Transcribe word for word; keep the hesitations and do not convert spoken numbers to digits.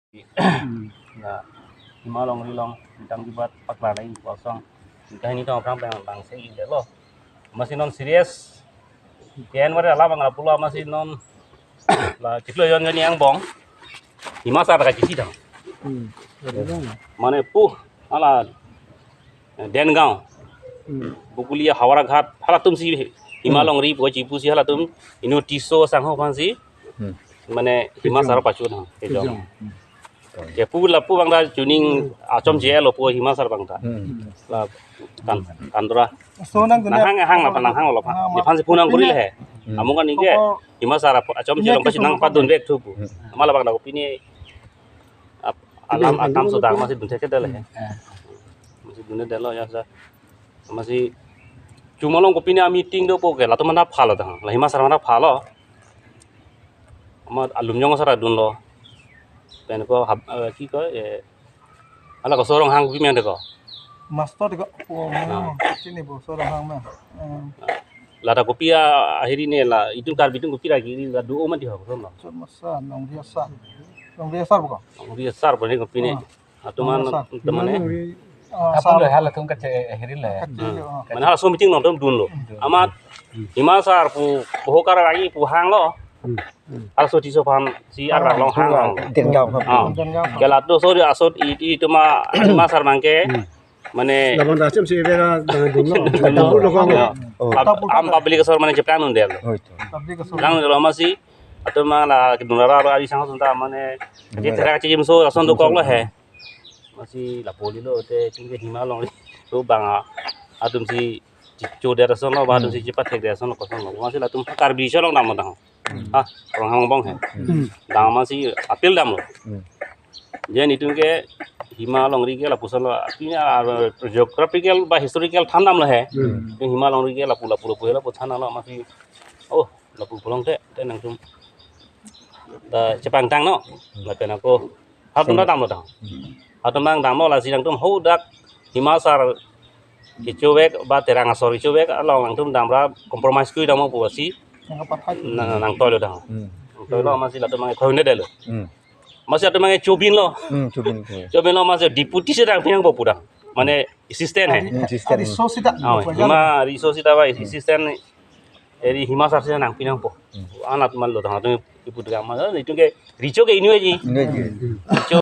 Hmm. Na, Hima Longri along, tang jubat pakla nai kosong. Kahini tong aphrang bang, bang se ide lo. Amatsi non serious. Ken wari alam bang lapulo amatsi non. La chiklo jon joni angbong. Hima sar kachisi thang. Hmm. Mane pu, hala, eh, Dengaon. Hmm. Bokolia, Howraghat, halatum si Hima Hmm. Longri pu chipusi halatum inut Tisso sangho aphansi. Hmm. Mane Hima Kejong. Sar pachu thang, kejong. Kejong. Hmm. Ke pu lapu bang ta chuning achom je lo pu Hima sar bang ta. Hmm. La kan, kandra. So nang Nang hang, hang la, nang hang lo pa. Ah, Nephan si phone nang korilo he. Hmm. Amung kan nike. Koko Hima sar ap-, achom Pini je long ke pasi nang sumber padun bek thu pu. Hmm. Ama labang dak pini ap-, alam Pini akam hang sudah dulu. Amatsi dun thek dele he. Hmm. Amatsi dun delo ya sa. Amatsi chumolong ko pini a meeting do po ke latum manda phalo tang. La Hima sar manda phalo. Ama alum jong sar dunlo. Pen ko hap-, eh, ki ko, eh, hala ko Soronghang pi men de ko. Master de ko. Oh, Nah. Sini bo Soronghang ma. Eh. Lata kopi a ahiri ne la itum Karbi itum kopi ra kiri la do o mati ho ko lo. Chot masa nong dia sa. Nong dia sa bo ko. Nong dia sar bo ne kopi ne. Oh. Atuman Nong dia sa. Teman ne. Ah, Apa sa. Lo halatum kache ahiri le. Kache, Hmm. Oh. Mane halaso meeting nong tum dunlo. Hmm. Amat Hima sar pu bohokar lagi pu hanglo. Hmm. Hmm. Halaso Tisso aphansi Ah, arlo hang lo. Dengaon. Ah. Dengaon. Ke latum so di asot i, i tuma Hima sar bang ke. Hmm. Mane Labang ta achom si bera dengan dun lo. Dun lo. Dun lo. Ya. Oh. Pub-, am public asor mane chepang un del. Oh, itu. Public asor. Lang lo amatsi. Atum ma la kedun rara ari sang sunta mane. Iya. Dia terak chijim so ason do kok lo he. Amatsi lapu lilo te chingke Hima Longri. Lo bang a. Atum si chicho der ason lo, ba atum Hmm. si chipat thek der ason lo koson lo. Amatsi latum Karbi cholong dam lo tang. Hmm. Ah, orang hamong bong he. Hmm. Dam amatsi appeal dam lo. Hmm. Jen itum ke Hima Longri ke lapuson lo. Artinya, ah, geographical ba historical than dam lo he. Hmm. Itum Hima Longri ke lapu lapu lapu lapu than lo amatsi. Oh, lapu pulang te, te nangtum. Ta chepangtang no. Lapen ako. Halatum ta dam lo tang. Halatum bang dam lo lasi nangtum ho dak Hima sar kecho vek ba Terang asor kecho vek along nangtum dam ra compromise kui dam pusi. Nang kapathai. Nang, nang toilo tang. Hmm. Nang toilo amatsi latum bang khoi ne delo. Hmm. Amatsi latum bang chobin lo. Hmm, chobin, chobin. Chobin lo amatsi deputy si nangpi nangpo pu tang. Mane assistant he. Hmm, assistant. Ari so sita. Oh, Hima Resource sita ba assistant. Eri Hima sar si nangpi nangpo. Hmm. Anat man lo tang atum ipu tang ma. Itum ke Recho ke inut aji. Inut aji. Recho